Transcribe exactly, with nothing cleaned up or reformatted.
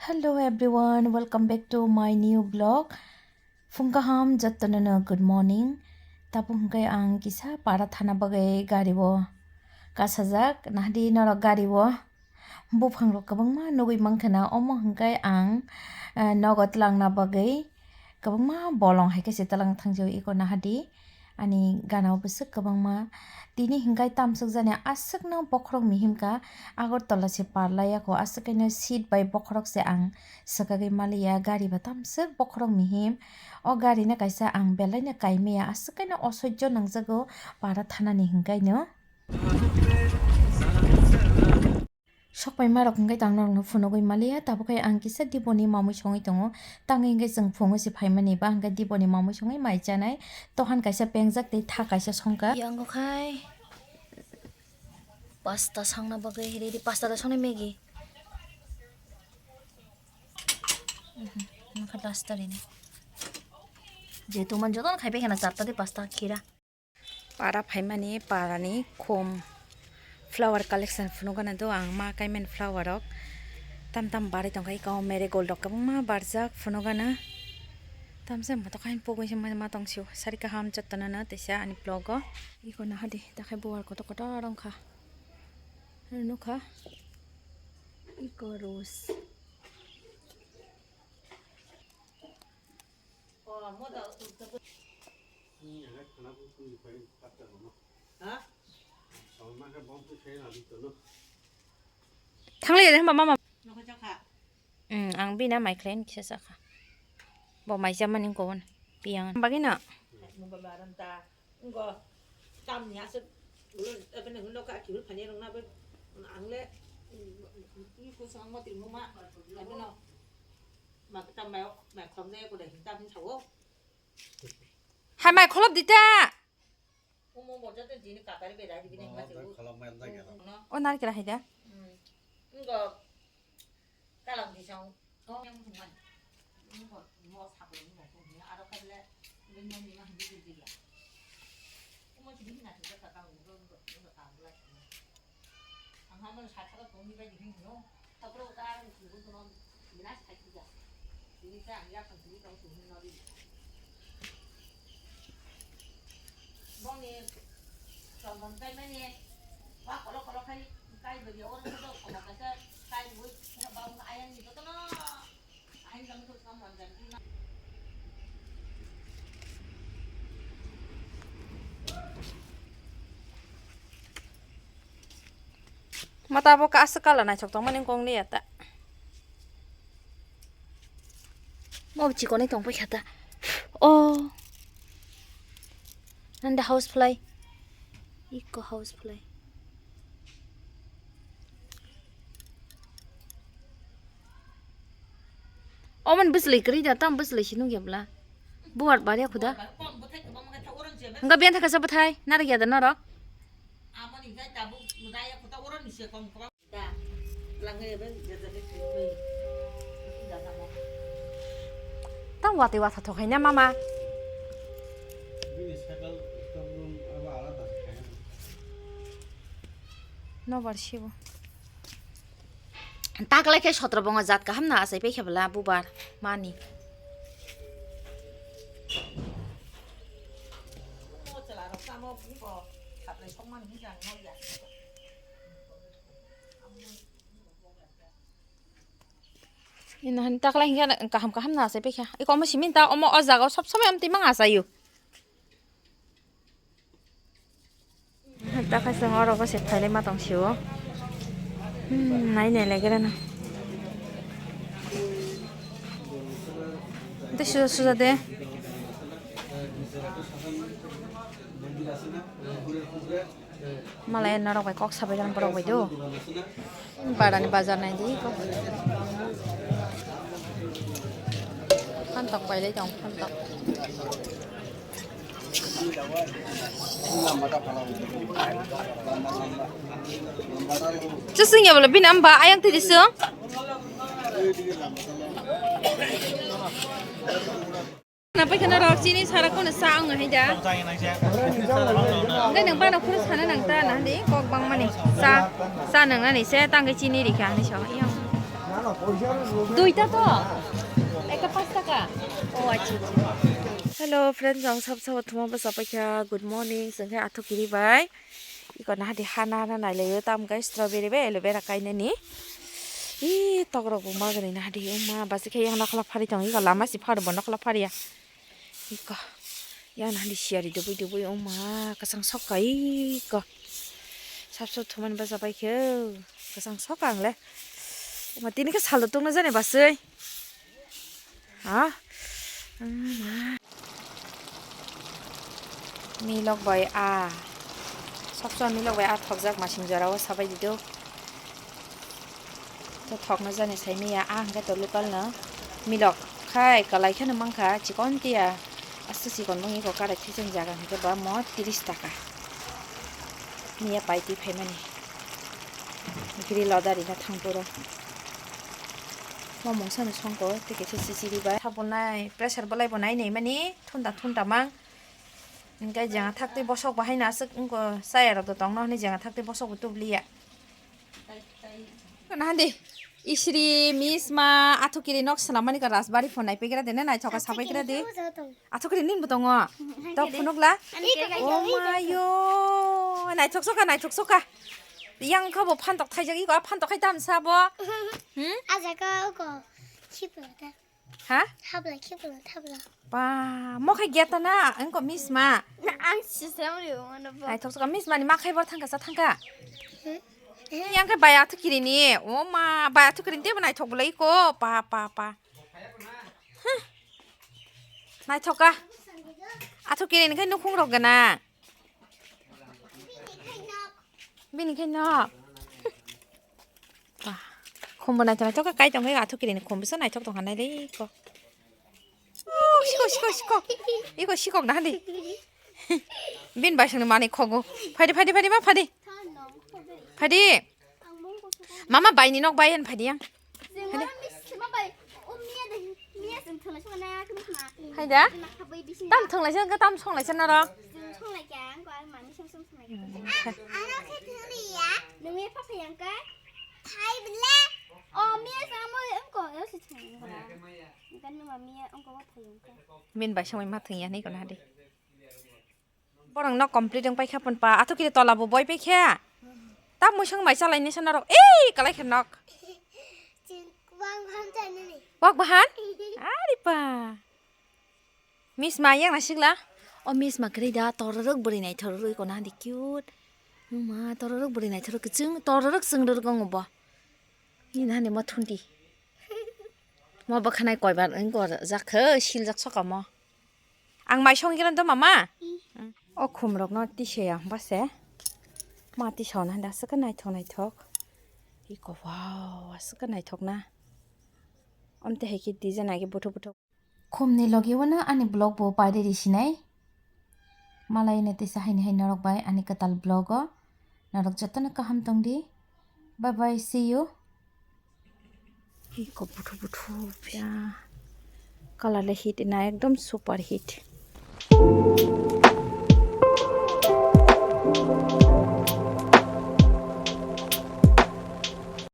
Hello everyone, welcome back to my new vlog. Phung kaham jottono no good morning. Tabuk hwnkhe ang kisa para thana bagwi gari o kasajak, nahdi norok gari o buphang rok kwbangma nugwi mankha na, omo hwnkhe ang, eh, nogo twlangna bagwi kwbangma bolong hai khe se twlang thangjago eko nahadi. Ani gana o bwswk kwbangma. Tini hwnkhe tamswk jani aswkno bokhorok mihim kha. Agartala se parlayakho, aswk kaino seat bai bokhorok se ang swkagwi maliya. Gari ba tamswk bokhorok mihim. O gari no kaisa ang belaino kaimaya, aswk kaino osoijo nangjago para thanani hwnkhaino. Sokpai marok hwnkhe tang norokno phunugwi maliya, tabukhe ang kisa diboni mamwi songwi tongo. Tangwi hwnkhe chwng phungo se phaimani, ba hwnkhe diboni mamwi songwi mai chanai. Tohan kaisa pengjak tei tha kaisa songkha. Yango khai pasta songna bagwi ready, pasta da songnai Maggi. Mhm, nokha duster ini. Jehetu man jotono khai paikha na charta tei pasta khira. Para phaimani, parani khum flower collection phunukgana do ang, ma kaimani flower rok tam tam barwi tongkha, eko marigold rok kwbangma barjak phunukgana. Tamsa moto kain pogwi se ma, ma tongsio, sari kaham jottono no teisa ani vlog o. Eko nahadi takhai buwar kotor kotor wngkha, nukha eko rose. Thanglai de hamba mama. Hmm, ang bina mai khlai kisa sakha. Bo mai jamani ko won. Piyang. Bagina. Ngo tam ni asuk ulo ebene hulo ka ki hul phani rong na be ang le ni ko sang ma tin ma ebene ma tam ma ma khom je ko de hin tam hin sawo. Hai mai kholop dita. Omo bo joto jini katari be dai bini ma. O narikela hai da. Ngo kalang di sang. Ngo yang thumai. Ngo ngo sabo ngo thumai aro kale bini ni ma hindi di ya. Omo sini na thumai ka ka ngo ngo ka bla. Ang ha man sa ka ko ni ba di ngo. Tapro ka ang ngo no bina sa ki ya. Bini ka ang ya kan bini ka thumai no di. Bongni chondon kaimani wa kolo kolo khai kai bagi orang itu sama kaisa kai bui bang ayang ni jotono ayang jang itu sama jang. Mata bo ka aswk kala naithok tongmani wngkha wngya ta. Mo chikonwi tongpai kha ta. Oh. Nanda house fly. Iko house fly. Oman bwslwi kwrwi da, tam bwslwi se nukya bwla. Buwar barya khuda. Hwnkha biyang thaka sa bwthai, narwkya da norok? Tang watwi watha thok hai na mama. Nobar sibo. Taklai khe sotro bongo jat kaham no achai paikha bwla bubar mani. Ino han taklai hinkhe kaham kaham no achai paikha. Iko omo simi ta omo o jaga o sob somoi amtwi mang achaio. Takha chwng oro bo se phailai ma tong sio. Hmm, nai nai lai gra na. Tei suja suja de. Malai norok bai kok sabai gra borok bai do. Barani bazar naidi eko. Phantok pailai tong, phantok. Chwswng ya bole bini amba ayang twi di swng. Na paikha norok chini sara kono sa wng hai da. Hwnkhe nwng bano phuru sana nang ta na di kok bangmani sa, sa nang nani se tangwi chini rikha hinwi sa yang. Duita to? Ekta panch taka. Oh, acha, acha. Hello friends, ang sab sabo thuma bwsa paikha. Good morning. Chwng khe athukiri bai. Iko nahadi hana hana nailaio tam khe strawberry bai aloe vera kainani. Ih, tokrok bo magani nahadi uma basi khe yang nokla phari tong iko lama si phari bo nokla phari ya. Iko. Yang nahadi siyari dubui dubui uma kasang sokka iko. Sab sabo thumani bwsa paikhe kasang sokka ang le. Uma tini khe salo tongna jani basui. Ha? Milok bai a. Soksa milok bai a thokjak masing jora o sabai dido. To thokna jani sai miya a hwnkhe to local no. Milok khai kalai kheno mankha chikon tiya. Aste chikon bong iko karai thaicheng jaga hwnkhe ba mo tris taka. Miya pai twi phaimani. Giri loda rina thang puro. Mo mungsa ni songko tei kaisa chichiri bai. Sabonai pressure bolai bo nai nai mani thunda thunda mang. Hingke jeng thak twi bosok bo haino aswk wngko chaya rok bo tongno hinui jeng thak twi bosok bo tubliya. Nahandi isri misma athukiri nok swnam mani ka rajbari phone nai pegra de na naithoka sapai gra de. Athukiri nin bo tongo. Tok phunukla. Oh mayo. Naithok soka naithok soka. Yang kha bo phantok thaijak iko a phantok khai tam sa bo. Hmm? Aja ka ko. Khipo ta. Ha? Habla khipo ta habla. Ba, mo khai geta na, engko misma. Na ang sisam ri mo na ba. Naithok soka misma ni ma khai bor thangka sa thangka. Hmm? Yang khai bai athukiri ni. Oh ma, bai athukiri ni te bo naithok bolai iko. Pa pa pa. Huh. Naithoka. Athukiri ni khai nukhung rok gana. Bini khai no. Bah, khumbo naithok naithok khe kai tongkhe athukiri ni khumbo se naithok tongkha nailai ko. Oh, sikok, sikok, sikok. Iko sikok na hadi. Bini bai songni manwi khogo. Phadi, phadi, phadi, ma phadi. Phadi. Mama bai ni nok bai han phadi yang. Hai da? Tam thwnglaisa wngkha, tam songlaisa norok. Min bai songwi ma thwngya hinwi kono hadi. Borok no complete wng paikha pon pa, athukiri tola bo boi paikha. Ta muisung bai chalai nisa norok. Ei, kalai khe nok. Wak bahan? Ari pa. Misma yang na sigla. O misma kri da tororok bwrwi nai tororok iko na di cute. Mama tororok bwrwi nai tororok kchung tororok chwng rok wngo bo. Ni na ni mo thundi. Mo bwkhanai koibar wng ko jak khe siljak soka mo. Ang mai songwi gana do mama. O khum rok no tisaya hwnba se. Ma tisao na da aswk naithok naithok. Iko wow aswk naithok na. Amte hai khe design age buthuk buthuk. Khum ni logi o no ani vlog bo paide ri sinai. Malai no tesa haini hai norok bai ani kwtal vlog o. Norok jotono kaham tong di. Bye bye, see you. Iko buthu buthu phiya. Color le hit na ekdom super hit.